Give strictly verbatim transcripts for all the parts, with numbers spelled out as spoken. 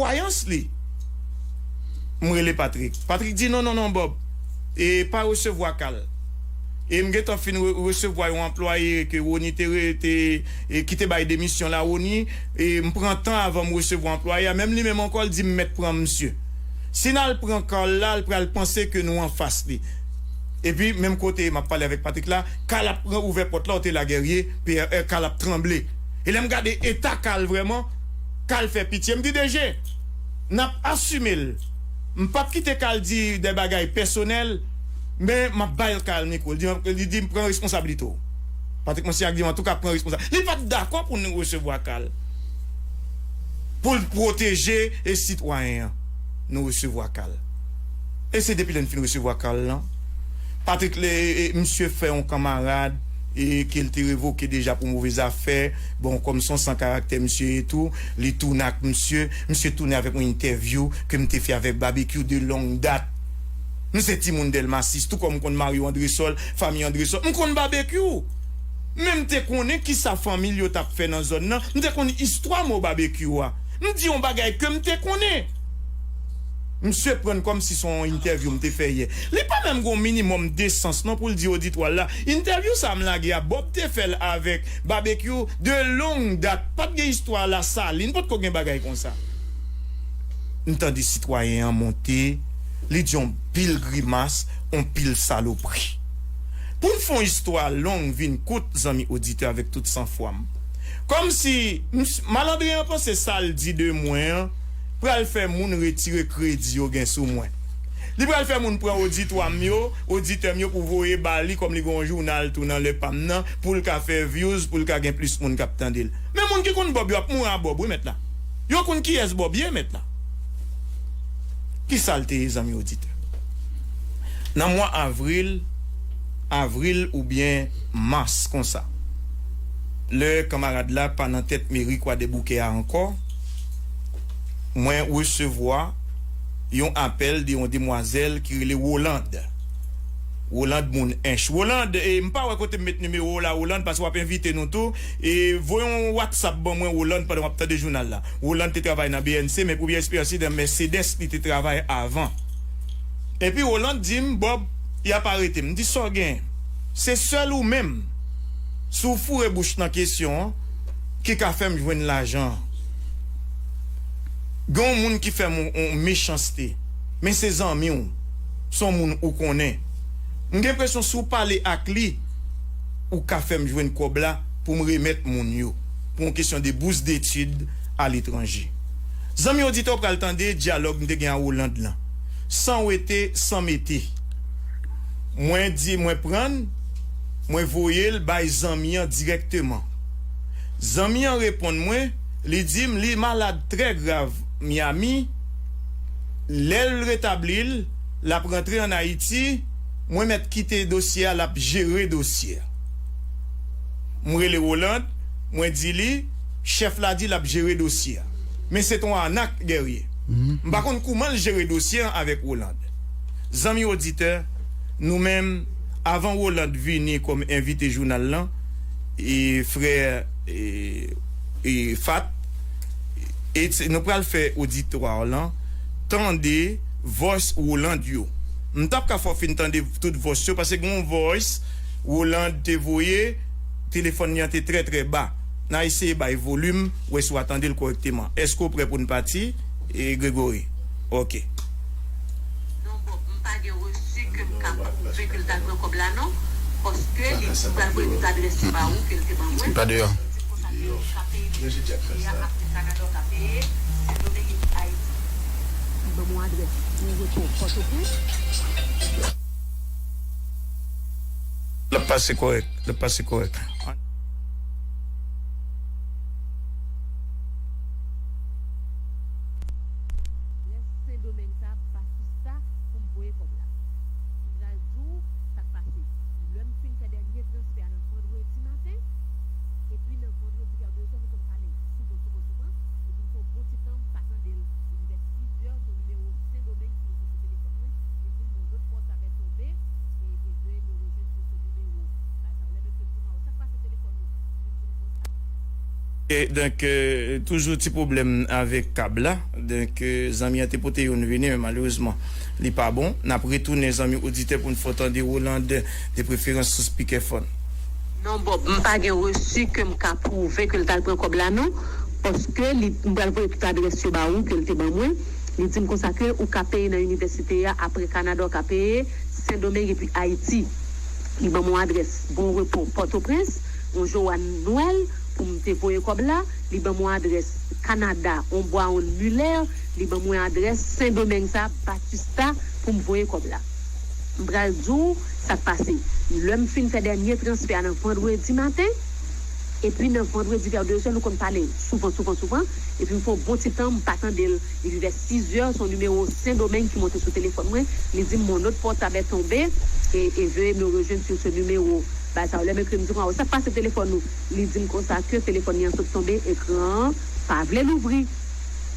kwayans li. M rele Patrick. Patrick di, "Non, non, non, Bob. E pa resevwa kal." E m gentan fin re- resevwa yon anplwaye ke Rony te, re- te e ki te bay demisyon la, Rony. E m pran tan avan m resevwa anplwaye a. Menm li menm ankò, l di m mèt pran misye. Si n al pran kal la, l pral panse ke nou anfas li. Epi, menm kote m ap pale avèk Patrick la, kal ap pran ouvè pòt la, ou te la Guerrier, P R R, kal ap tranble. E lè m gade eta kal vrèman, kal fè pitye. M di, "D G, n ap asime l. M p ap kite kal di de bagay pèsonèl, men m ap bay kal mikwo." Li di, li di, "M pran responsablite w." Patrick Monsignat di, "Antouka, pran responsablite." Li pa t dakò pou nou resevwa kal. Pou l pwoteje e sitwayen an, nou resevwa kal. E se depi lè n fin resevwa kal lan, Patrick, le, e, misye fè yon kanmarad e ke l te revoke deja pou move zafè. Bon, kòm se yon san karaktè misye ye tou, li tounen ak misye. Misye tounen avèk yon entèvyou ke m te fè avèk Babekyou de long dat. M se timoun Dèlma sis, tou kòm m konn Mario Andresol, fanmi Andresol. M konn Babekyou. Men m te konnen kisa fanmi l yo t ap fè nan zòn nan. M te konn istwa mo Babekyou a. M di yon bagay ke m te konnen. Misye pran kòmsi se yon entèvyou m te fè yè. Li pa menm gon minimòm desans non pou l di oditwa l la, entèvyou sa a m lage a, Bob te fè l avèk Babekyou de long dat. Pa t gen istwa Lasalin, potko gen bagay konsa. M tande sitwayen an monte, li di yon pil grimas, yon pil salopri. Pou n fè yon istwa long vin kout, zanmi oditè avèk tout sanfwa m, kòmsi malandren an panse sa l di de mwen an pral fè moun retire kredi yo gen sou mwen. Li pral fè moun pran oditwa m yo, oditè m yo pou voye ba li kòm li gen yon jounal tou nan Le Pam nan pou l ka fè views, pou l ka gen plis moun k ap tande l. Men moun ki konn Bob yo ap mouri a Bob wi mèt la. Yo konn kiyès Bob ye mèt la. Kisa l te ye, zanmi oditè? Nan mwa avril, avril oubyen mas konsa, lè kanmarad la pa nan tèt meri Kwadèboukè a ankò, mwen resevwa yon apèl de yon demwazèl ki rele Rolande. Rolande moun Ench. Rolande, e, m pa wè kote m met nimewo w la, Rolande, paske w ap envite nou tou. E, voye yon WhatsApp ban mwen, Rolande, pandan w ap tande jounal la. Rolande te travay nan B N C, men premye eksperyans li nan Mercedes, li te travay avan. Epi Rolande di m, Bob, y ap arete m. M di, sa w gen? Se sèl ou menm, si w foure bouch nan kesyon an, ki ka fè m jwenn lajan an. Gen yon moun ki fè m yon, yon mechanste, men se zanmi w, se yon moun ou konnen. M gen enpresyon si w pale ak li, ou ka fè m jwenn kòb la pou m remèt moun yo, pou yon kesyon de bous detid aletranje. Zanmi oditè, w pral tande dyalòg m te gen a Rolande lan, san wete, san mete. Mwen di, mwen pran l, mwen voye l bay zanmi an dirèkteman. Zanmi an reponn mwen, li di m li malad trè grav Miami, lè l retabli l, l ap rantre ann Ayiti, mwen mèt kite dosye a, l ap jere dosye a. M rele Rolande, mwen di li, chèf la di l ap jere dosye a. Men se t on anak, Guerrier. M pa konn kouman l jere dosye an avèk Rolande. Zanmi oditè, nou menm, avan Rolande vini kòm envite jounal lan, e frè, e, e Fat, e se- nou pral fè oditwa lan tande voice Rolande yo. M t ap ka fè w fin tande tout voice yo, paske gen yon voice Rolande te voye, telefòn li an te trè, trè ba. N a eseye bay volim, wè si w a tande l kòrèkteman. Èske w prè pou n pati, e Gregory? Ok. Non, Bob, m pa gen resi ke m ka pwouve ke l t al pran kòb la, non. Paske li di m pral voye tout adrès yo ba ou ke l te ban mwen. Li pa deyò. Li di m konsa ke ou ka peye pou Ayiti a, apre Kanada ou ka peye, Sendomeng epi Ayiti. Ban m yon adrès pou reto Pòtoprens. L ap pase kòrèk, l ap pase kòrèk. Lè Sendomeng sa pa sista pou m voye kòb la. M pral di w sa k pase. Lè m fin fè dènye transfè a nan vandredi maten, epi nan vandredi vè de zè, se kòm sa men souvan, souvan, souvan, epi m fè yon bon ti tan m pa tande l. Epi vè sizè, se yon nimewo Sendomeng ki monte sou telefòn mwen, li di m yon lòt pòt avè tonbe, e, e veuillez me rejoindre sur ce numéro. Bagay sa yo, lè mesye m di m, "Awo, sa k pase telefòn ou?" Li di m konsa. E, donk, e, toujou ti pwoblèm avèk kab la. Donk, e, zanmi an te pote youn vini, men malerezman, li pa bon. N ap retounen, zanmi oditè, pou n fè w tande Roland de preferans sou spikèfòn. Non, Bob, m pa gen resi ke m ka pwouve ke l t al pran kòb la, non. Paske li, m pral voye tout adrès yo ba ou ke l te ban mwen. Li di m konsa ke ou ka peye nan inivèsite a, apre Kanada, ou ka peye Sendomeng epi Ayiti. Li ban m yon adrès Bon Repo, Pòtoprens, yon Joanne Noël, pou m te voye kòb la. Li ban m yon adrès Kanada, yon Brown Muller. Li ban m yon adrès Sendomeng sa, Batista, pou m voye kòb la. M pral di w sa k pase. Lè m fin fè dènye transfè a nan vandredi maten, epi nan vandredi vè de zè, nou konn pale souvan, souvan, souvan. Epi m fè yon bon ti tan, m pa tande l. Epi vè sizè, se yon nimewo Sendomeng ki monte sou telefòn mwen. Li di m, "Mon autre portable est tombé, et, et veuillez me rejoindre sur ce numéro." Bagay sa yo, lè m ekri, m di, "Waw, sa k pase telefòn ou?" Li di m konsa ke telefòn li an sot tonbe, ekran an pa vle louvri.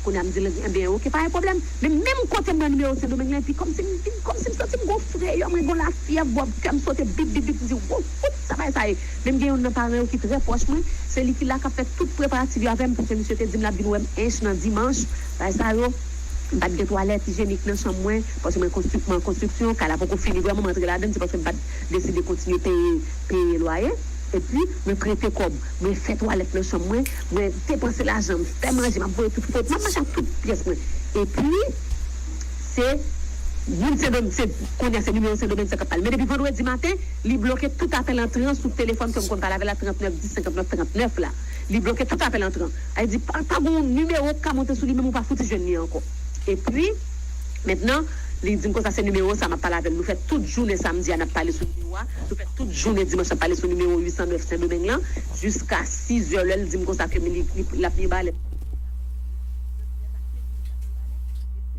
Kounye a m di l, "Ebyen, oke, pa gen pwoblèm." Men menm kote m nan nimewo Sendomeng lan, epi kòmsi m vin, kòmsi m santi m gon frayè, mwen gon lafyèv, bò kè m sote bip, bip, bip, m di, "Wo, wout, sa bagay sa ye?" Men m gen youn nan paran yo ki trè pwòch mwen, se li ki la k ap fè tout preparatif yo avè m, paske misye te di m l ap vin wè m ench nan dimanch, bagay sa yo. M pa t gen twalèt ijyenik nan chanm mwen, paske mwen konstri-, mwen an konstriksyon, kay la poko fini vrèman, mwen antre ladan l, se paske m pa t deside kontinye peye, peye lwaye. Epi, mwen prete kòb, mwen fè twalèt nan chanm mwen, mwen depanse lajan, m fè manje, m ap voye tout foto, m ap mache ak tout pyès mwen. Epi, se moun Sendomeng, se, kounye a se nimewo Sendomeng sa k ap pale. Men depi vandredi maten, li bloke tout apèl antran sou telefòn ke m konn pale avè l la, trannèf dis senkannèf trannèf la. Li bloke tout apèl antran. Sa vle di, pa, pa gen yon nimewo k ka monte sou li, menm ou pa fouti jwenn li ankò. Epi, mentnan, li di m konsa se nimewo sa m ap pale avè l. Nou fè tout jounen samdi a n ap pale sou nimewo a. Nou fè tout jounen dimanch n ap pale sou nimewo uit san nèf Sendomeng lan. Jiska sizè lè l di m konsa ke li, li, l ap Mibalè. Epi,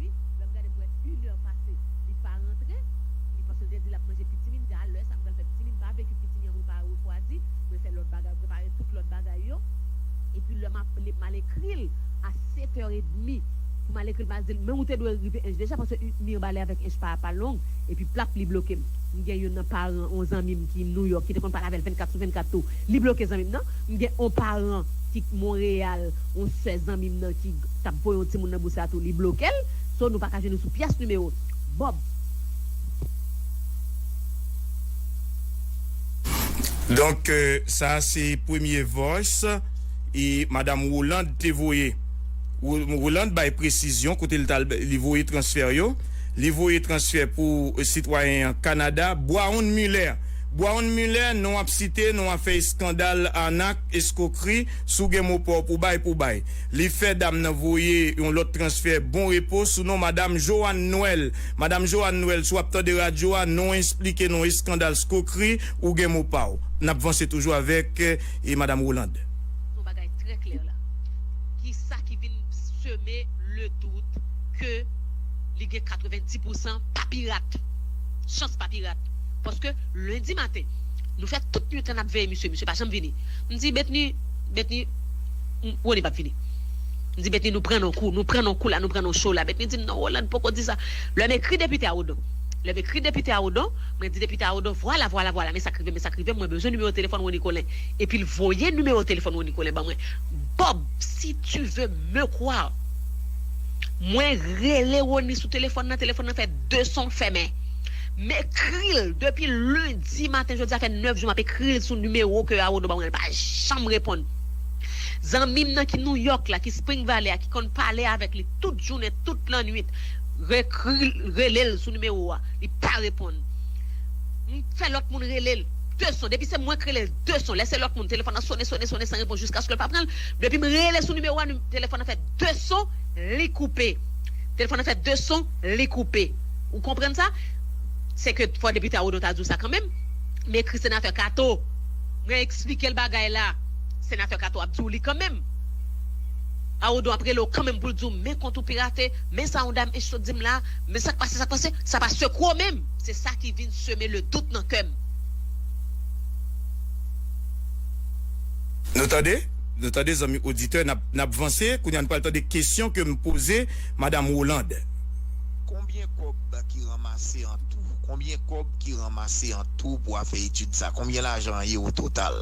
lè m gade m wè inè pase, li pa rantre. Li panse l te di l ap manje pitimi. M di, "A, lè sa m pral fè pitimi, m pa vle ke pitimi an pou l pa refwadi." Mwen fè lòt bagay, prepare tout lòt bagay yo. Epi lè m ap, m al ekri l a sèt è edmi, pou m al ekri l, m al di l, "Men ou te dwe rive ench deja, paske Mibalè avèk ench pa, pa long." Epi plap, li bloke m. M gen youn nan paran yon zanmi m ki Nouyòk, ki te konn pale avè l vennkat sou vennkat tou. Li bloke zanmi m nan. M gen yon paran ki Monreyal, yon sè zanmi m nan ki t ap voye yon timoun nan Bousa tou, li bloke l. So, nou pa ka jwenn nou sou pyès nimewo. Bob. Donk, e, sa se premye voice e Madam Roland te voye. Ro-, Roland bay presizyon kote l t al, li voye transfè yo. Li voye transfè pou, e, sitwayen an Kanada, Brown Muller. Brown Muller, non ap site, non ap fè eskandal, anak, eskokri, si w gen mo pa w pou bay, pou bay. Li fè dam nan voye yon lòt transfè Bon Repo sou non Madam Joanne Noël. Madam Joanne Noël, si w ap tande radyo a, non esplike non eskandal, skokri, ou gen mo pa w. N ap vanse toujou avèk, e, Madam Roland. Yon bagay trè klè la. Ki sa ki vin seme le dout ke li gen katrevenndis pousan pa pirat. Chans pa pirat. Paske lendi maten, nou fè tout nwit lan n ap veye misye, misye pa janm vini. M di, "Bethny, Bethny, m, Rony p ap vini." M di, "Bethny, nou pran nan kou, nou pran nan kou la, nou pran nan cho la." Bethny di m, "Non, Roland poko di sa." Lè m ekri depite a Odon, lè m ekri depite a Odon, mwen di depite a Odon, "Vwala, vwala, vwala, men sa k rive, men sa k rive, mwen bezwen nimewo telefòn Rony Colin." Epi l voye nimewo telefòn Rony Colin ban mwen. Bob, si tu veux me croire, mwen rele Rony sou telefòn nan, telefòn nan fè de son fèmen. M ekri l depi lendi maten, jodi a fè nèf jou m ap ekri l sou nimewo ke Awodo ban mwen, l pa janm reponn. Zanmi m nan ki Nouyòk la, ki Spring Valley a, ki konn pale avèk li tout jounen, tout lannwit, rekri, rele l sou nimewo a, li pa reponn. M fè lòt moun rele l de son. Depi se mwen k rele l de son, lè se lòt moun, telefòn nan sone, sone, sone san repons jiskaske l pa pran l. Depi m rele sou nimewo a, nim-, telefòn nan fè de son, li koupe. Telefòn nan fè de son, li koupe. Ou konprann sa? Se ke fò depite Awodo ta di w sa kanmenm. M ekri senatè Kato. Mwen eksplike l bagay la. Senatè Kato ap di w li kanmenm. Awodo ap rele w kanmenm pou l di w, "Men kont ou pirate, men sa yon dam ench sot di m la, men sa k pase, sa k pase." Sa pa sekre w menm. Se sa ki vin seme le dout nan kè m. Nou tande? Nou tande, zanmi oditè, n ap, n ap vanse. Kounye a, nou pral tande kesyon ke m poze Madam Roland. Konbyen kòb ki ranmase an tou? Konbyen kòb ki ranmase an tou pou afè etid sa? Konbyen lajan an ye o total?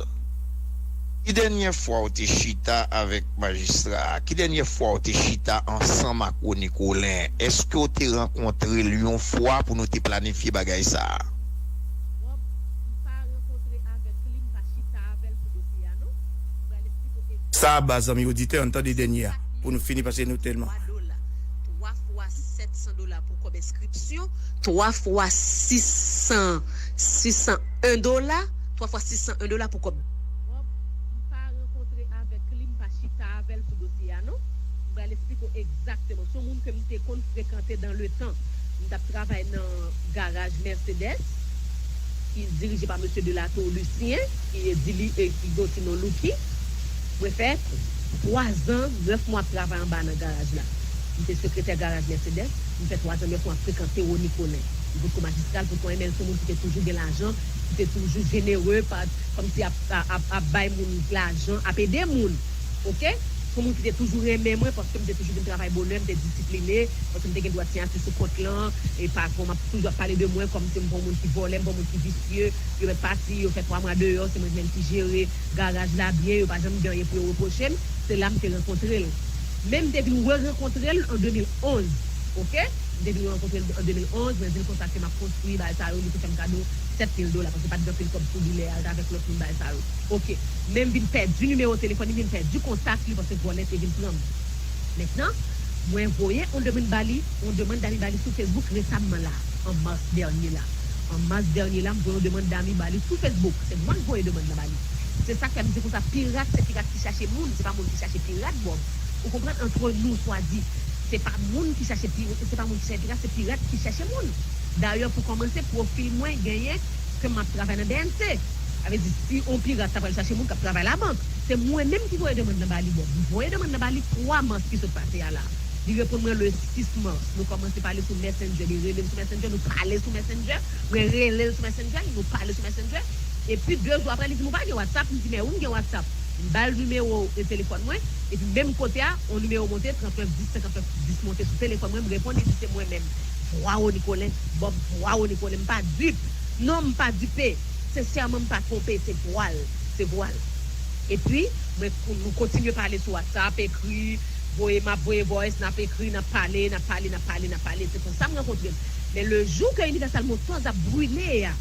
Ki dènyè fwa w te chita avèk majistra a? Ki dènyè fwa w te chita ansanm ak Rony Colin? Èske w te rankontre l yon fwa pou nou te planifye bagay sa a? Sa a, ba zanmi oditè, ann tande dènyè a pou nou fini, paske nou tèlman. Twa fwa sèt san dola pou kòb enskripsyon, twa fwa sis san, sis san en dola, twa fwa sis san en dola pou kòb. Bob, m pa rankontre avèk li, m pa chita avè l sou dosye a, non. M pral eksplike w egzakteman. Se yon moun ke m te konn frekante dans le temps. M t ap travay nan garaj Mercedes, ki dirije pa mesye Delato Lucien, ki di li, e ki gen yon ti non Louki. Mwen fè twa zan, nèf mwa ap travay anba nan garaj la. M te sekretè garaj Mercedes. M fè twa zan, nèf mwa ap frekante Rony Colin. M potko majistra l, potko anyen, men l se yon moun ki te toujou gen lajan, ki te toujou jenere, pa, kòmsi ap, ap, ap, ap bay moun lajan, ap ede moun. Oke? Se yon moun ki te toujou renmen mwen, paske m te toujou vin travay bonè, m te disipline, paske m te gen dwa siyati sou kont lan, e patwon m ap toujou ap pale de mwen, kòmsi m pa yon moun ki vòlè, m pa yon moun ki visye, yo mèt pati, yo fè twa mwa deyò, se mwen menm ki jere garaj la byen, yo pa janm gen anyen pou yo repwoche m. Se la m te rankontre l. Men m te vin re-rankontre l an de mil onz, oke? M te vin rankontre l an de mil onz, mwen di l konsa ke m ap konstwi, bagay sa yo, li te fè m kado sèt mil dola, paske pa t gen anpil kòb sou li lè a, l t avèk lòt moun, bagay sa yo. Oke. Men m vin pèdi nimewo telefòn li, m vin pèdi kontak li, paske vòlè te vin pran m. Mentnan, mwen voye yon demann ba li, yon demann dami ba li sou Facebook resamman la, an mas dènye la. An mas dènye la, m voye yon demann dami ba li sou Facebook. Se mwen k voye demann nan ba li. Se sa k fè m di konsa, pirat, se pirat ki chache moun, se pa moun ki chache pirat, Bob. Ou konprann? Entre nous, soit dit. Se pa moun ki chache pi-, se pa moun ki chache pirat, se pirat ki chache moun. Dayè, pou kòmanse, pwofil mwen genyen ke m ap travay nan B N C. Sa vle di, si yon pirat ta pral chache moun k ap travay labank, se mwen menm ki voye demann nan ba li, Bob. M voye demann nan ba li twa mas ki sot pase a la. Li reponn mwen le sis mas. Nou kòmanse pale sou Messenger. Li rele m sou Messenger. Nou pale sou Messenger. Mwen rele l sou Messenger. Nou pale sou Messenger. Epi, de jou apre, li di m, "Ou pa gen WhatsApp?" M di, "Men wi, m gen WhatsApp." M ba l nimewo e telefòn mwen. Epi, menm kote a, yon nimewo monte, tranntenafe dis, senkanntenafe dis monte sou telefòn mwen. M reponn, li di, "Se mwen menm. Vwa Rony Colin, Bob, vwa Rony Colin." M pa dip. Non, m pa dipe. Sensèman, m pa twonpe. Se vwa l. Se vwa l. Epi, mwen, nou kontinye pale sou WhatsApp, ekri, voye, m ap voye voice, n ap ekri, n ap pale, n ap pale, n ap pale, n ap pale. Se konsa m rankontre l. Men le jou ke Universal Motors ap brile a,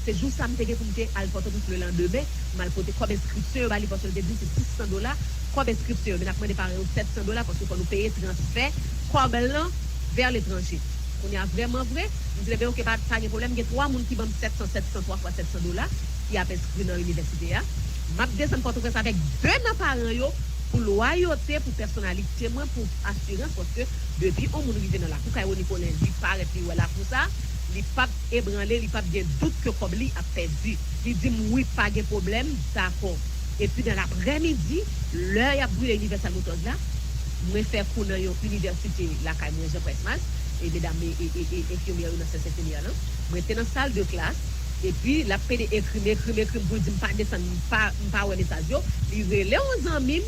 se jou sa m te gen pou m te al Pòtoprens le landemen, m al pote kòb enskripsyon yo ba li, paske l te di se sis san dola, kòb enskripsyon yo, men n ap mande paran yo sèt san dola, paske fò nou peye transfè kòb lan vè letranje. Kounye a, vrèman vre, m di, "Ebyen, oke, pa, pa gen pwoblèm." Gen twa moun ki ban m sèt san, sèt san, twa fwa sèt san dola, ki ap enskri nan inivèsite a. M ap desann Pòtoprens avèk de nan paran yo pou lwayote, pou pèsonalite mwen, pou asirans, paske depi yon moun rive nan lakou kay Rony Colin, li parèt, li wè lakou sa, li p ap ebranle, li p ap gen dout ke kòb li ap pèdi. Li di m, "Wi, pa gen pwoblèm, dakò." Epi, nan laprèmidi, lè y ap brile Universal Motors la, mwen fè kou nan yon inivèsite lakay mwen, Jean Price Mars, e medam e, e, e, e enfimyè yo nan Sen Sentenè lan. Mwen te nan sal de klas, epi l ap pede ekri m, ekri m, ekri m pou l di m pa desann, m pa, m pa wè mesaj yo. Li rele yon zanmi m,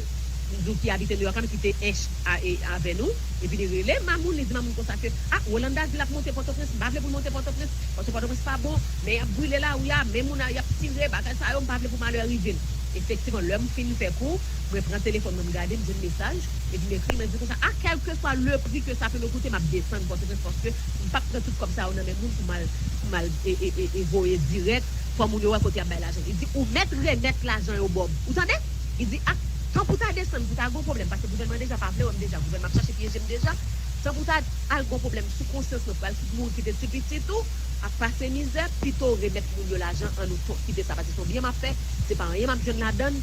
m di w ki abite Nouyòk la, men ki te ench a, e, avè nou. Epi li rele Mamoun, li di Mamoun konsa ke, "A, Rolanda di l ap monte Pòtoprens, m pa vle pou l monte Pòtoprens, paske Pòtoprens pa bon, men y ap brile lari a, men moun a, y ap tire, bagay sa yo, m pa vle pou malè rive l." Efektivman, lè m fin fè kou, mwen pran telefòn mwen, m gade, m jwenn mesaj, epi m ekri, mwen di konsa, "A, kèlkeswa le pri ke sa pe me koute, m ap desann Pòtoprens, paske m p ap pran tout kòb sa yo nan men moun pou m al, pou m al, e, e, e, e voye dirèk, fò moun yo wè kote y ap bay lajan." Li di, "Ou mèt remèt lajan yo, Bob. Ou tande?" Li di, "A, tan pou ta desann, pou ta gon pwoblèm, paske gouvènman deja pa vle wè m deja, gouvènman ap chache pyeje m deja. Tan pou ta al gon pwoblèm sou konsyans mwen, pou al mouri kite ti pitit ou ap pase mizè, pito w remèt moun yo lajan an, nou to-, kite sa, paske se yon byen m ap fè, se pa anyen m ap jwenn ladann.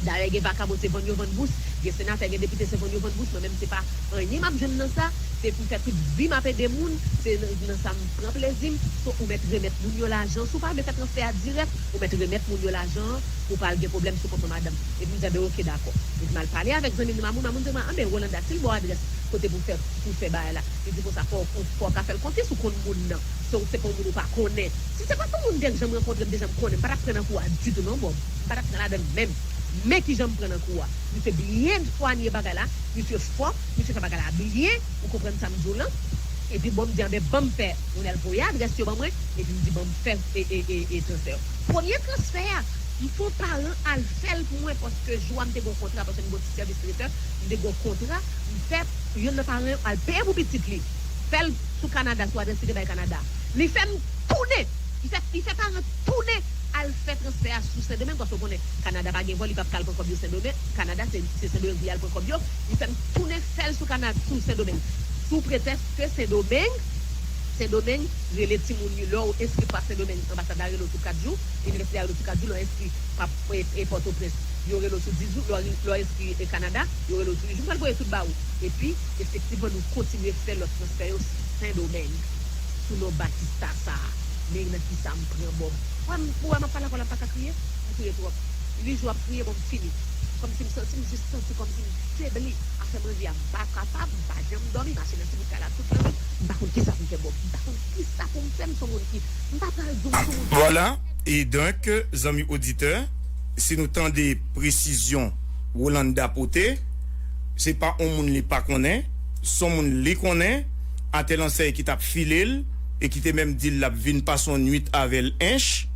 Dayè, gen vakabon se vann yo vann bous, gen senatè, gen depite se vann yo vann bous, mwen menm se pa anyen m ap jwenn nan sa, se pou m fè tout vi m ap ede moun, se nan, nan sa m pran plezi m. So, ou mèt remèt moun yo lajan, si w pa vle fè transfè a dirèk, ou mèt remèt moun yo lajan an, pou w pa al gen pwoblèm sou kont mwen, madanm." Epi m di, "Anben, oke, dakò." Epi m al pale avèk zanmi m nan Mamoun, Mamoun di mwen, "Anben, Rolanda, si l ba w adrès kote pou fè, pou fè bagay la." Li di konsa, "Fò, fò w ka fè l konfyans, ou konn moun nan. Se, se pa yon moun ou pa konnen." Si se pa t yon moun m te janm rankontre, m te janm konnen, m pa t ap pran nan kou a ditou non, Bob. M pa t ap pran ladann menm. Men kijan m pran nan kou a. Misye byen swanye bagay la, misye fò, misye fè bagay la byen, ou konprann sa m di w lan. Epi bon, m di, "Anben, ban m fè." Mwen al voye adrès yo ban mwen, epi m di, "Ban m fè, e, e, e, e transfè yo." Premye transfè a, M fè yon paran al fè l pou mwen, paske jou a m te gen yon kontra, paske m gen yon ti sèvis tretè, m te gen yon kontra, m fè youn nan paran yo al peye pou pitit li, fè l sou Kanada, sou adrès li te bay Kanada. Li fè m tounen, li fè, li fè paran tounen al fè transfè a sou Sendomeng, paske w konnen Kanada pa gen vòl, li p ap ka al pran kòb yo Sendomeng. Kanada, se, se Sendomeng pou y al pran kòb yo. Li fè m tounen fè l sou Kanada, sou Sendomeng, sou pretèks ke Sendomeng, Sendomeng rele timoun yo. Lè w enskri pa Sendomeng, anbasad la rele w tou kat jou, inivèsite a rele w tou kat jou, lè w enskri pa, e, e, Pòtoprens, yo rele w tou dis jou, lè w, lè w enskri, e, Kanada, yo rele w tou dis jou. M pral voye tout ba ou. Epi, efektivman, nou kontinye fè lòt transfè yo Sendomeng, sou non Batista sa a. Men nan ki sa m pran bòb. Ou wè m, ou wè m ap pale avè w la, m pa ka kriye? M kriye twòp. Li jou ap kriye, bon, m fini. Kòmsi m santi, m jis santi kòmsi m febli. Afè manje a, m pa kapab, m pa janm dòmi, mache nan ti bout kay la tout lannwit. M pa konn kisa pou m fè, bòb. M pa konn kisa pou m fè, m se yon moun ki, m pa pral di w, m se yon moun ki. Vwala, e donk, zanmi oditè, si nou tande presizyon Rolanda pote, se pa yon moun li pa konnen, se yon moun li konnen, atè lansèy ki t ap file l, e ki te menm di l l ap vin pase yon nwit avè l ench.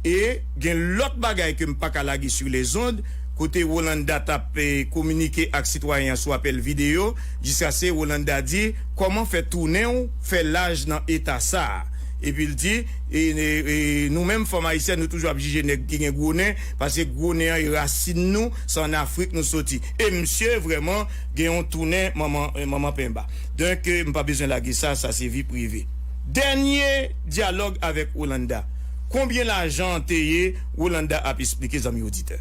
E gen lòt bagay ke m pa ka lage sou lezond, kote Rolanda t ap, e, kominike ak sitwayen an sou apèl videyo, jiskaske Rolanda di, kòman fè tounen w fè laj nan eta sa a? Epi l di, e, e, e, nou menm fanm ayisyèn, nou toujou ap jije nèg ki gen gwo nen, paske gwo nen an e rasin nou, se ann Afrik nou soti. E misye vrèman gen yon tounen manman, e, manman penba. Donk, e, m pa bezwen lage sa, sa se vi prive. Dènye dyalòg avèk Rolanda. Konbyen lajan an te ye, Rolanda ap esplike zanmi oditè.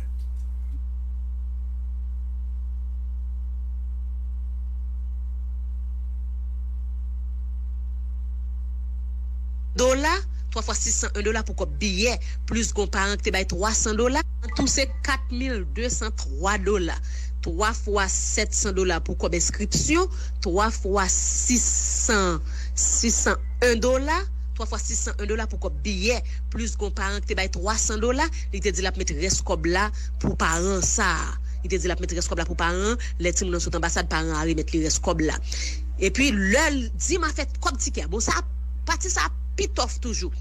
Dola, twa fwa sis san en dola pou kòb biyè, plis gon paran ki te bay twa san dola, an tou se kat mil de san twa dola. Twa fwa sèt san dola pou kòb enskripsyon, twa fwa sis san, sis san en dola, twa fwa sis san en dola pou kòb biyè, plis gon paran ki te bay twa san dola, li te di l ap met rès kòb la pou paran sa a. Li te di l ap met rès kòb la pou paran an, lè timoun nan sot anbasad, paran an a remèt li rès kòb la. Epi, lè l di m a fè kòb tikè a, bon, sa, pati sa pi tòf toujou.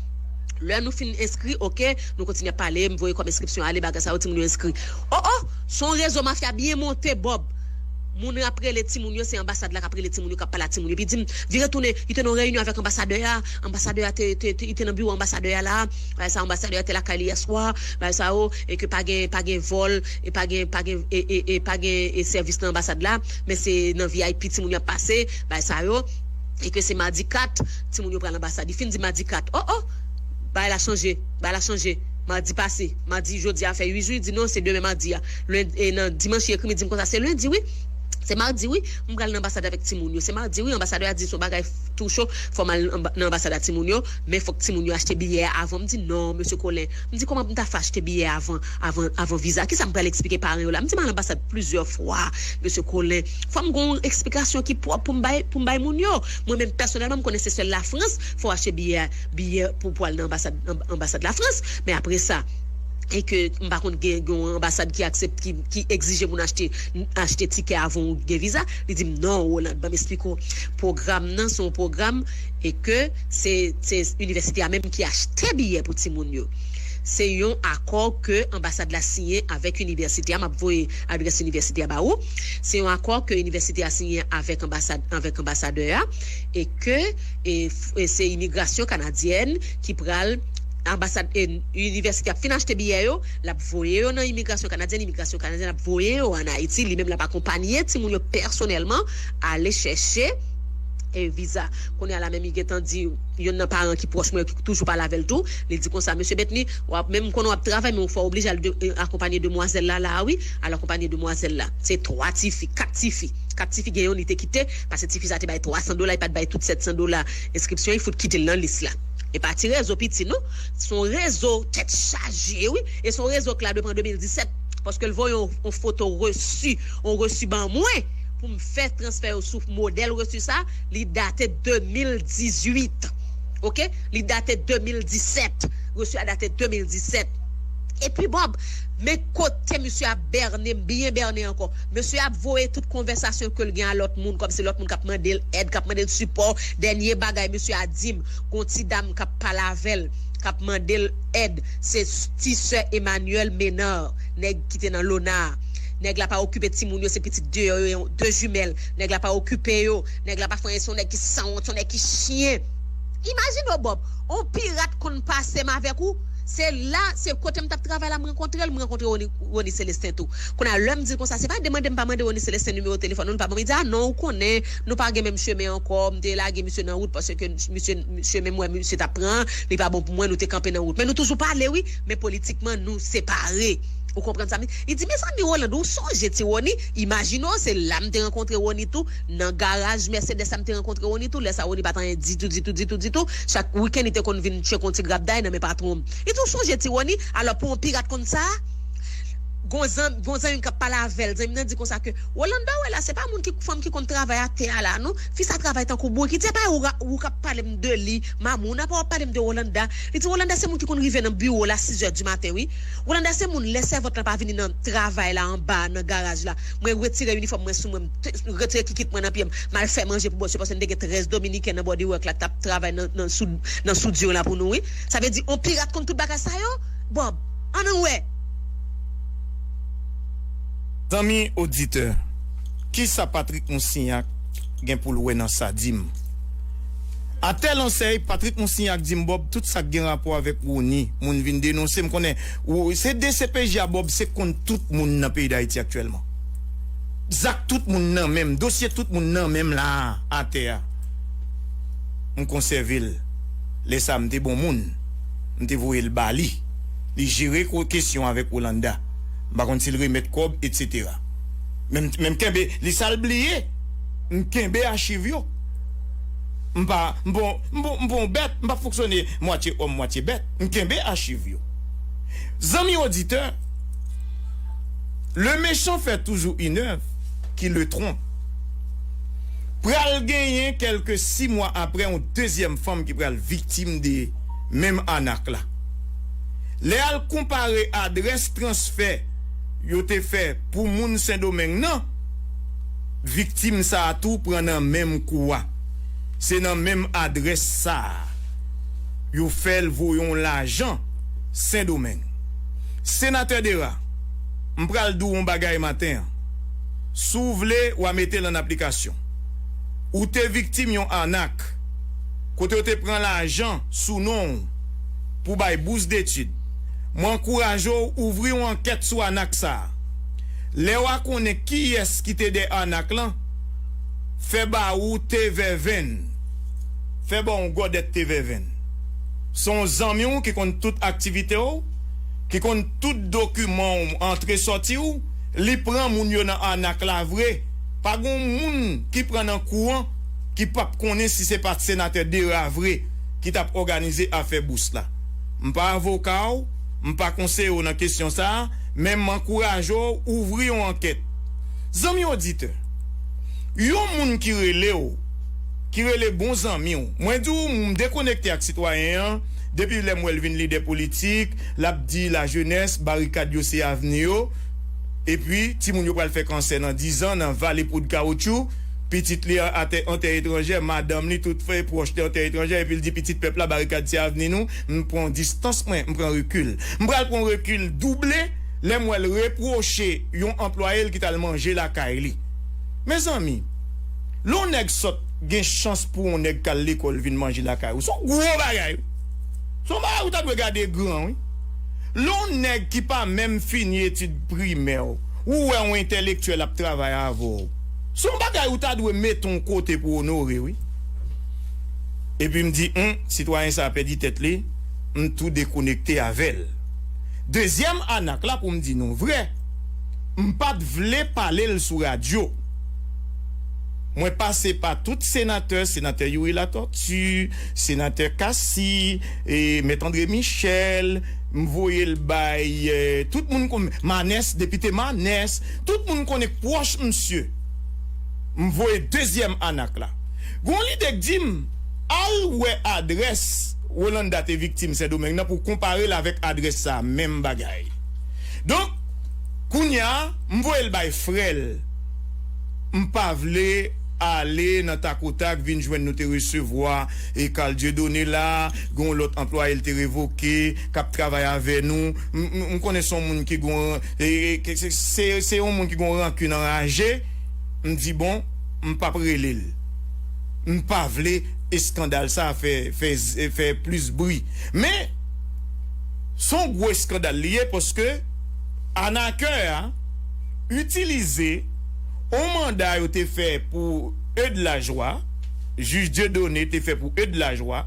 Lè nou fin enskri, oke, nou kontinye ap pale, m voye kòb enskripsyon ale, bagay sa yo, timoun yo enskri. O, o, se yon rezo mafya byen monte, bòb. Moun ap rele timoun yo, se anbasad la k ap rele timoun yo, k ap pale ak timoun yo. Epi di m, vire tounen, li te nan yon reyinyon avèk anbasadè a, anbasadè a te, te, te, li te nan biwo anbasadè a la, bagay sa, anbasadè a te lakay li yèswa, bagay sa yo, e ke pa gen, pa gen vòl, e pa gen, pa gen, e, e, e pa gen, e, sèvis nan anbasad la, men se nan V I P timoun yo ap pase, bagay sa yo. E ke se madi kat, timoun yo pral anbasad. Li fin di madi kat. O, o! Bagay la chanje, bagay la chanje. Madi pase, madi jodi a fè uit jou, li di non, se demen madi a. Lendi, e nan dimanch li ekri m, li di m konsa, se lendi wi. Se madi wi, m pral nan anbasad avèk timoun yo. Se madi wi, anbasadè a di se yon bagay tou cho, fò m al anba-, nan anbasad a timoun yo, men fòk timoun yo achte biyè a avan. M di non, mesye Colin. M di kòman m ta fè achte biyè avan, avan, avan viza? Kisa m pral eksplike paran yo la? M di m al anbasad plizyè fwa, mesye Colin. Fò m gen yon eksplikasyon ki pwòp pou m bay, pou m bay moun yo. Mwen menm pèsonèlman, m konnen se sèl Lafrans, fò w achte biyè, biyè pou, pou al nan anbasad, anb-, anbasad Lafrans. Men apre sa, e ke m pa konn gen, gen yon anbasad ki aksepte, ki, ki egzije moun achte, achte tikè avan ou gen viza. Li di m, non, Roland, ban m esplike w. Pwogram nan, se yon pwogram, e ke se, se inivèsite a menm ki achte biyè pou timoun yo. Se yon akò ke anbasad la siyen avèk inivèsite a. M ap voye adrès inivèsite a ba ou. Se yon akò ke inivèsite a siyen avèk anbasad-, avèk anbasadè a, e ke, e, f-, e se imigrasyon kanadyèn ki pral, anbasad-, e, inivèsite ap fin achte biyè yo, l ap voye yo nan imigrasyon kanadyèn, imigrasyon kanadyèn ap voye yo ann Ayiti, li menm l ap akonpanye timoun yo pèsonèlman ale chèche, e, viza. Kounye a la menm, li gentan di, youn nan paran ki pwòch mwen, ki toujou pale avè l tou, li di konsa, mesye Bètni, w ap, menm konnen w ap travay, men w fò oblije al de-, e, akonpanye demwazèl la, la a wi, al akonpanye demwazèl la. Se twa tifi, kat tifi. Kat tifi gen youn li te kite, paske tifi sa te bay twa san dola, li pa t bay tout sèt san dola enskripsyon, li fout kite l nan lis la. E pa ti rezo piti non, se yon rezo tèt chaje wi, e se yon rezo k la depi an de mil disèt, paske l voye yon, yon foto resi, yon resi ban mwen, pou m fè transfè yo sou modèl resi sa, li date de mil dizuit. Oke? Li date de mil disèt. Resi a date de mil disèt. Epi Bob, men kote misye ap bène m, byen bène ankò. Misye ap voye tout konvèsasyon ke l gen a lòt moun, kòmsi lòt moun k ap mande l èd, k ap mande l sipò. Dènye bagay misye a di m, gon ti dam k ap pale avè l, k ap mande l èd. Se ti sè Emmanuel Ménard, nèg ki te nan Lona a. Nèg la pa okipe timoun yo, se pitit deyò yo, de jimèl. Nèg la pa okipe yo. Nèg la pa fè anyen, se yon nèg ki sanwont, se yon nèg ki chen. Imajine w, Bob, yon pirat konn pase m avèk ou. Se la, se kote m t ap travay la, m rankontre l, m rankontre Rony, Rony Célestin tou. Kounye a, lè m di l konsa, se pa demande m pa mande Rony Célestin nimewo telefòn ou, li pa ban m. Li di, "A non, ou konnen, nou pa gen menm chemen ankò, m te lage misye nan wout, paske misye, chemen m wè misye t ap pran, li pa bon pou mwen, nou te kanpe nan wout. Men nou toujou pale, wi, men politikman, nou separe." Ou konprann sa m di? Li di, "Mezanmi, Rolando, ou sonje ti Rony?" Imajine w, se la m te rankontre Rony tou, nan garaj Mercedes la m te rankontre Rony tou. Lè sa, Rony pa t anyen ditou, ditou, ditou, ditou. Chak wikenn, li te konn vin tcheke yon ti grapday nan men patwon m. Li di, "Ou sonje ti Rony?" Alò, pou yon pirat konn sa, gon zanmi, gon zanmi m k ap pale avè l. Zanmi m nan di konsa ke, "Rolanda, w wè la, se pa moun ki, fanm ki konn travay atè a la, non. Fi sa travay tankou bourik." Li di, "E pa ou, ou k ap pale m de li, mamoun, apa w ap pale m de Rolanda?" Li di, "Rolanda se moun ki konn rive nan biwo la sizè di maten, wi. Rolanda se moun, lè sèvant la pa vini nan travay la anba, nan garaj la, mwen retire inifòm mwen sou mwen, m te, retire kikit mwen nan pye m, m al fè manje pou bòs yo, paske n te gen trèz Dominiken nan bodywork la k t ap travay nan, nan sou, nan soudure la pou nou, wi." Sa vle di, on pirat konn tout bagay sa yo? Bob, ann wè. Zanmi oditè, kisa Patrick Moussignac gen pou l wè nan sa di m? A tèl ansèy, Patrick Moussignac di m, Bob, tout sa k gen rapò avèk Rony, moun vin denonse m, konnen, se D C P J a, Bob, se konn tout moun nan peyi Dayiti aktyèlman. Zak tout moun nan men m, dosye tout moun nan men m la a, atè a. M konsève l. Lè sa a, m te bon moun. M te voye l ba li. Li jere kesyon avèk Rolanda. M pa konn si l remèt kòb, etsetera. Men m kenbe, li sa l bliye, m kenbe achiv yo. M pa, m bon, m bon, m bon bèt, m pa fonksyone mwatye òm, mwatye bèt. M kenbe achiv yo. Zanmi oditè, le méchant fait toujours une œuvre qui le trompe. Pral genyen kèlke sis mwa apre yon dezyèm fanm ki pral viktim de menm anak la. Lè al konpare adrès transfè yo te fè pou moun Sendomeng nan, viktim sa a tou pran nan menm kou a. Se nan menm adrès sa a yo fè l voye yon lajan Sendomeng. Senatè Dera, m pral di w yon bagay maten an. Si w vle, w a mete l an aplikasyon. Ou te viktim yon anak, kote yo te pran lajan sou non w pou bay bous detid. Mwen ankouraje w ouvri yon ankèt sou anak sa a. Lè w a konnen kiyès ki te dèyè anak lan, fè ba ou te vèvenn. Fè ba w yon gòdèt te vèvenn. Se yon zanmi w ki konn tout aktivite w, ki konn tout dokiman w, antre sòti w, li pran moun yo nan anak la vre. Pa gen yon moun ki pran nan kou an ki p ap konnen si se pa t senatè Dera vre ki t ap òganize afè bous la. M pa avoka w, m pa konseye w nan kesyon sa a, men m ankouraje w ouvri yon ankèt. Zanmi oditè, yon moun ki rele w, ki rele bon zanmi w, mwen di w, m dekonekte ak sitwayen an depi lè m wè l vin lidè politik, l ap di lajenès, barikad yo se avni yo, epi timoun yo pral fè kansè nan dizan nan vale poud kawotchou, pitit li an atè an tè etranjè, madanm li, tout frè pwòch li an tè etranjè, epi l di pitit pèp la, barikad se avni nou, m pran distans mwen, m pran rekil. M pral pran rekil double lè m wè l repwoche yon anplwaye l ki t al manje lakay li. Mezanmi, lè yon nèg sòt gen chans pou yon nèg k al lekòl vin manje lakay ou, se yon gwo bagay wi. Se yon bagay ou ta dwe gade gran wi. Lè yon nèg ki pa menm fini etid primè, ou wè yon entèlektyèl ap travay avè w, se yon bagay ou ta dwe mete yon kote pou onore wi. Epi m di, hum, sitwayen sa a pèdi tèt li, m tou dekonekte avè l. Dezyèm anak la pou m di nou vrè, m pa t vle pale l sou radyo. Mwen pase pa tout senatè, senatè Youri Latortue, senatè Cassy, e, mèt André Michel, m voye l bay, e, tout moun kon, Manès, depite Manès, tout moun konnen k pwòch misye. M voye dezyèm anak la. Gon lidè k di m, al wè adrès Rolanda te viktim Sendomeng nan pou konpare l avèk adrès sa a, menm bagay. Donk, kounye a, m voye l bay frè l. M pa vle ale nan takotak, vin jwenn nou te resevwa e Carl Dieudonné la, gen yon lòt anplwaye l te revoke, k ap travay avè nou. M, m, m konnen se yon moun ki gen, e, e, se, se, se yon moun ki gen yon rankin anraje. M di, bon, m p ap rele l. M pa vle eskandal sa a fè, fè, fè plis bri. Men, se yon gwo eskandal li ye, paske anakè a itilize yon manda yo te fè pou Eudes Lajoie, jij Dieudonné te fè pou Eudes Lajoie,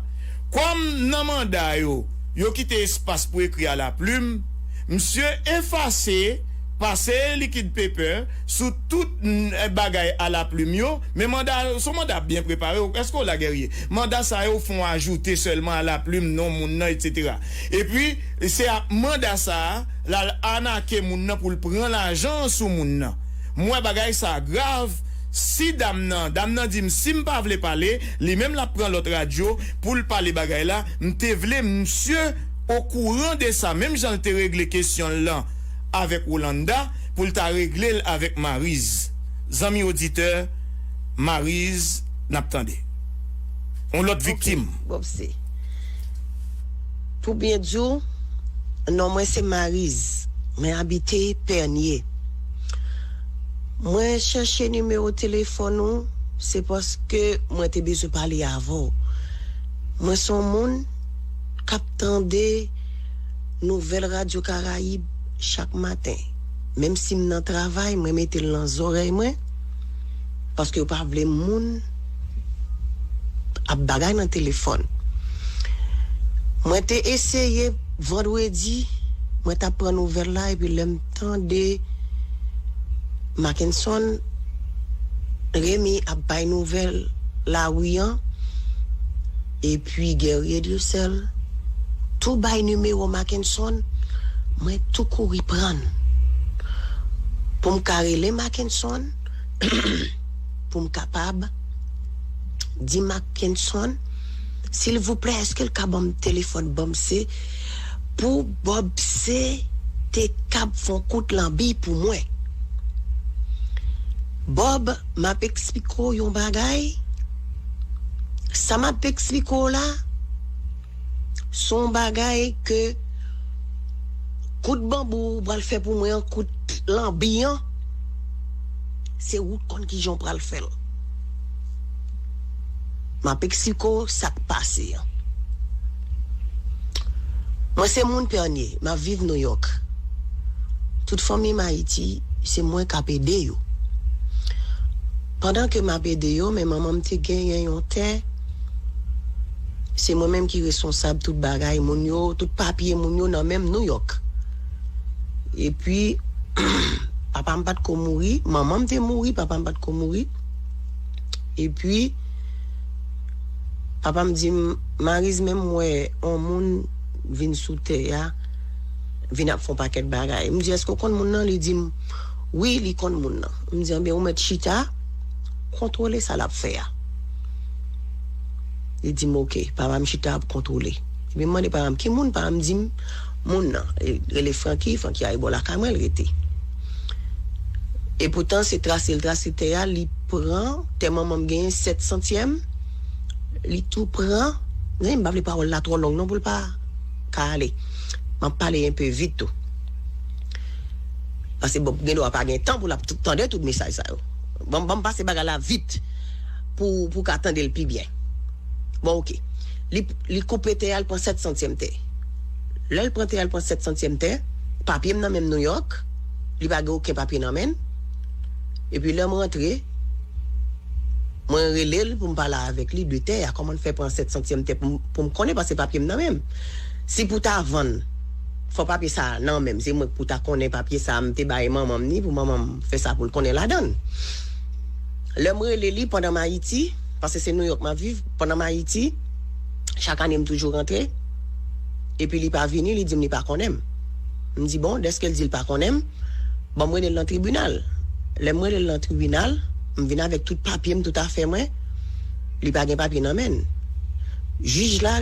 kòm nan manda yo, yo kite espas pou ekri a la plim, misye efase, pase likid pepè sou tout, mm, bagay a la plim yo, men manda, se yon manda byen prepare, èske w la, Guerrier? Manda sa yo fè yon ajoute sèlman a la plim, non moun nan, etsetera. Epi, se ak manda sa a, l al anake moun nan pou l pran lajan sou moun nan. M wè bagay sa a grav. Si dam nan, dam nan di m si m pa vle pale, li menm l ap pran lòt radyo pou l pale bagay la. M te vle misye okouran de sa, menm jan l te regle kesyon l lan avèk Rolanda, pou l ta regle l avèk Mariz. Zanmi oditè, Mariz, n ap tande. Yon lòt viktim. Bòb se. Pou byen di w, non mwen se Mariz. Mwen abite Pènye. Mwen chèche nimewo telefòn ou, se paske mwen te bezwen pale avè w. Mwen se yon moun k ap tande nouvèl Radyo Karayib chak maten. Menm si m nan travay, mwen mete l nan zòrèy mwen, paske yo pa vle moun ap bagay nan telefòn. Mwen te eseye vandredi, mwen t ap pran nouvèl la, epi lè m tande Mackenson Remy ap bay nouvèl lari an, epi Guerrier Dieuseul tou bay nimewo Mackenson, mwen tou kouri pran l. Pou m ka rele Mackenson, pou m kapab di Mackenson, silvouplè, èske l ka ban m telefòn Bòb se pou Bòb se te kab fè yon kout lanbi pou mwen? Bòb, m ap eksplike w yon bagay. Sa m ap eksplike w la, se yon bagay ke kout banbou ou pral fè pou mwen an, kout lanbi an, se ou t konn kijan w pral fè l. M ap eksplike w sa k pase an. Mwen se moun Pènye, m ap viv Nouyòk. Tout fanmi m Ayiti, se mwen k ap ede yo. Pandan ke m ap ede yo, men manman m te genyen yon tè, se mwen menm ki responsab tout bagay moun yo, tout papye moun yo nan men m Nouyòk. Epi, papa m pa t ko mouri, manman m te mouri, papa m pa t ko mouri. Epi, papa m di m, Mariz, men m wè yon moun vin sou tè a, vin ap fè yon pakèt bagay. M di, èske w konn moun nan? Li di m, wi, li konn moun nan. M di, anben, ou mèt chita, kontwole sa l ap fè a. Li di m, oke, papa m chita ap kontwole. Epi m mande papa m, ki moun? Papa m di m, moun nan, e, rele Francky, Francky a bò lakay mwen, l rete. Epoutan, se trase l trase tè a, li pran, tè manman m genyen sèt santyèm, li tou pran, men m pa vle pawòl la twò long non pou l pa ka ale. M ap pale enpe vit tou. Paske bon, gen dwa pa gen tan pou l ap t- tande tout mesaj sa yo. Ban m, ban m pase bagay la vit pou, pou w ka tande l pi byen. Bon, oke. Li, li koupe tè a, l pran sèt santyèm tè. Lè l pran tè a, l pran sèt santyèm tè, papye m nan men m Nouyòk, li pa gen okenn papye nan men l. Epi lè m rantre, mwen rele l pou m pale avèk li de tè a, kòman l fè pran sèt santyèm tè pou m, pou m konnen, paske papye m nan men m. Si pou ta vann, fò papye sa a nan men m, se mwen k pou ta konnen papye sa a, m te bay manman m ni pou manman m fè sa pou l konnen ladan l. Lè m rele li pandan m Ayiti, paske se Nouyòk m ap viv, pandan m Ayiti, chak ane m toujou rantre, epi li pa vini, li di m li pa konnen m. M di, bon, dèske l di l pa konnen m, ban m rele l nan tribinal. Lè m rele l nan tribinal, m vin avèk tout papye m, tout afè mwen, li pa gen papye nan men l. Jij la,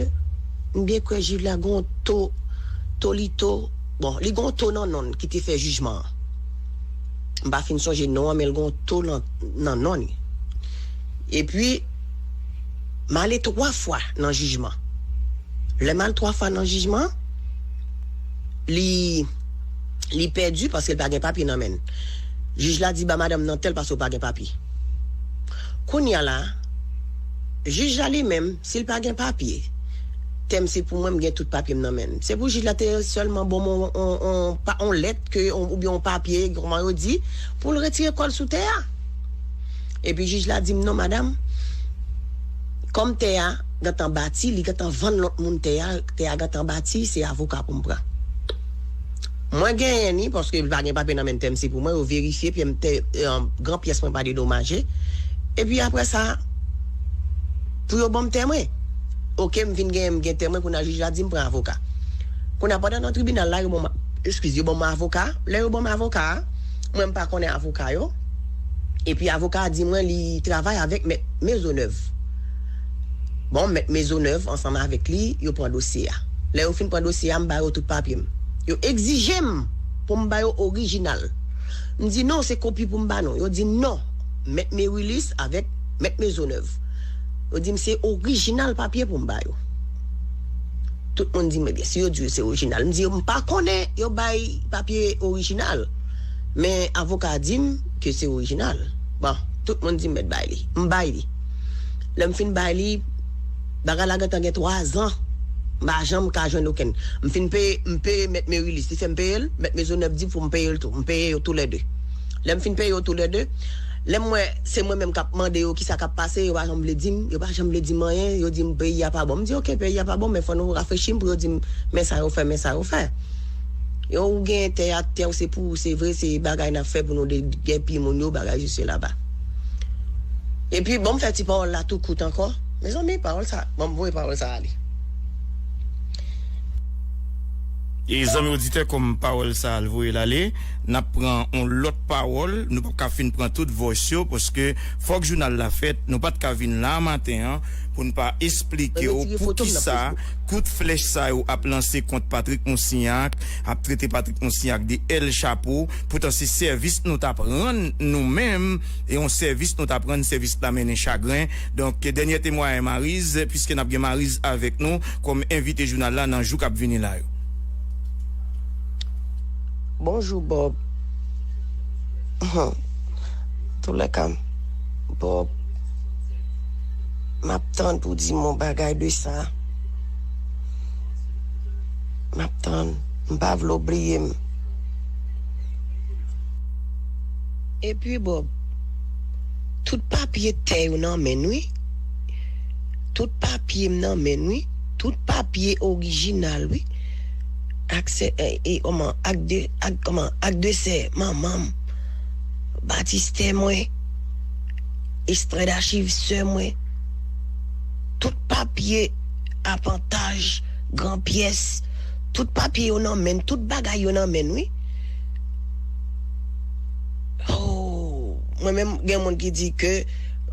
M byen kwè jij la gon to, to li to, bon, li gon to nan non l ki te fè jijman an. M pa fin sonje non an, men l gon to nan, nan non li. Epi, m ale twa fwa nan jijman. Lè m al twa fwa nan jijman, li, li pèdi paske l pa gen papye nan men l. Jij la di ba madanm nan tèl paske w pa gen papye. Kounye a la, jij la li menm, si l pa gen papye, tèm se pou mwen, m gen tout papye m nan men m. Se pou jij la te sèlman ban m on, on, on, pa, on lèt ke, on, oubyen on papye, kòman yo di, pou l retire kò l sou tè a. Epi jij la di m, "Non, madanm, kòm tè a gentan bati, li gentan vann lòt moun tè a, tè a gentan bati, se avoka pou m pran." Mwen genyen ni, paske li pa gen papye nan men tèm se pou mwen, yo verifye, epi m tè, eh, gran pyès mwen pa dedomaje. Epi apre sa, pou yo ban m tè mwen. Oke, m vin gen, m gen tè mwen, kounye a jij la di m pran avoka. Kounye a pandan nan tribinal la, yo ban m, eskize, yo ban m avoka. Lè yo ban m avoka a, mwen m pa konnen avoka yo. Epi avoka a di mwen li travay avèk mèt Maisonneuve. Bon, mèt Maisonneuve ansanm avèk li, yo pran dosye a. Lè yo fin pran dosye a, m ba yo tout papye m. Yo egzije m pou m ba yo orijinal. M di non, se kopi pou m ba nou. Yo di non, mèt Merilis avèk mèt Maisonneuve. Yo di m se orijinal papye pou m ba yo. Tout moun di m, "Ebyen, si yo di w se orijinal." M di yo, "M pa konnen yo bay papye orijinal." Men avoka a di m ke se orijinal. Bon, tout moun di m mèt bay li. M bay li. Lè m fin bay li, bagay la gentan gen twa zan. M pa janm ka jwenn okenn. M fin peye, m peye mèt Merilis. Li fè m peye l, mèt Maisonneuve di pou m peye l tou. M peye yo toulède. Lè m fin peye yo toulède, lè m wè se mwen menm k ap mande yo kisa k ap pase, yo pa janm vle di m, yo pa janm vle di m anyen, yo di m peyi a pa bon. M di, "Oke, peyi a pa bon, men fò nou rafrechi m pou yo di m, men sa yo fè, men sa yo fè." Yo, ou gen tè a, tè w se pou ou, se vre, se bagay n ap fè pou nou degèpi moun yo, bagay sisi laba. Epi, bon, m fè ti pawòl la tou kout ankò. Mezanmi, pawòl sa, bon, m voye pawòl sa ale. E zanmi oditè, kòm pawòl sa al voye l ale, n ap pran yon lòt pawòl. Nou p ap ka fin pran tout voice yo, paske fòk jounal la fèt. Nou pa t ka vin la maten an pou n pa esplike w poukisa kout flèch sa yo ap lanse kont Patrick Moussignac, ap trete Patrick Moussignac de El Chapo. Poutan se sèvis nou t ap rann nou menm, e yon sèvis nou t ap rann, sèvis la mennen chagren. Donk, dènye temwayaj Mariz, piske n ap gen Mariz avèk nou kòm envite jounal la nan jou k ap vini la yo. Bonjou, Bob. Antoulèka, Bob, m ap tann pou di m yon bagay de sa. M ap tann. M pa vle w bliye m. Epi, Bob, tout papye tè yo nan men n, wi. Tout papye m nan men n, wi. Tout papye orijinal, wi. Ak sè, e, e, kòman, ak de, ak, kòman, ak de sè manman m, batistè mwen, ekstrè dachiv sè mwen, tout papye apantaj, gran pyès, tout papye yo nan men n, tout bagay yo nan men n, wi. Oh, mwen menm, gen moun ki di ke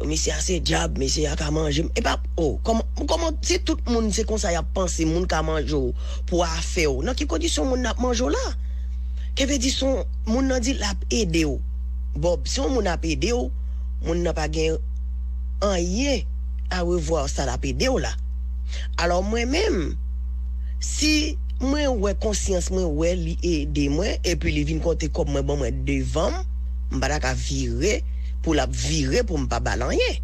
mesye a se dyab, mesye a ka manje m. E pa, oh, kòman, kòman, si tout moun se konsa y ap panse, moun ka manje w pou afè w, nan ki kondisyon moun nan ap manje w la? Ke vle di, si yon moun nan di l ap ede w. Bob, si yon moun ap ede w, moun nan pa gen anyen a revwa sa l ap ede w la. Alò, mwen menm, si mwen wè konsyans mwen wè li ede mwen, epi li vin konte kòb mwen ban mwen devan m, m pa ta ka vire pou l ap vire pou m pa ba l anyen.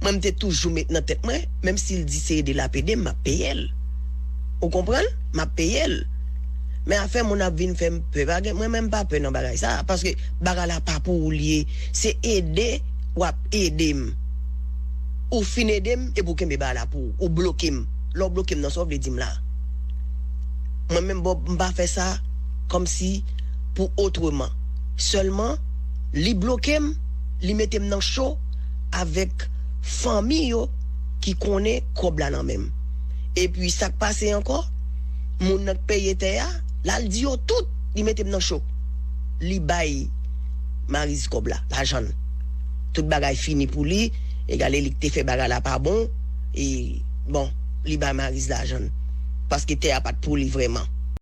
Mwen, m te toujou met nan tèt mwen, menm si l di se ede l ap ede m, m ap peye l. Ou konprann? M ap peye l. Men afè moun ap vin fè m pè, pa gen, mwen menm m pa pè nan bagay sa, paske bagay la pa pou ou l ye. Se ede w ap ede m. Ou fin ede m, epi ou kenbe bagay la pou ou. Ou bloke m. Lè w bloke m nan, sa w vle di m la? Mwen menm, Bob, m pa fè sa kòmsi pou otreman. Sèlman, li bloke m, li mete m nan cho avèk fanmi yo ki konnen kòb la nan men m. Epi sa k pase ankò, moun nan k peye tè a, l al di yo tout, li mete m nan cho. Li bay Mariz kòb la, lajan l. Tout bagay fini pou li, egale li k te fè bagay la pa bon, e, bon, li bay Mariz lajan l. paske tè a pa t pou li vrèman.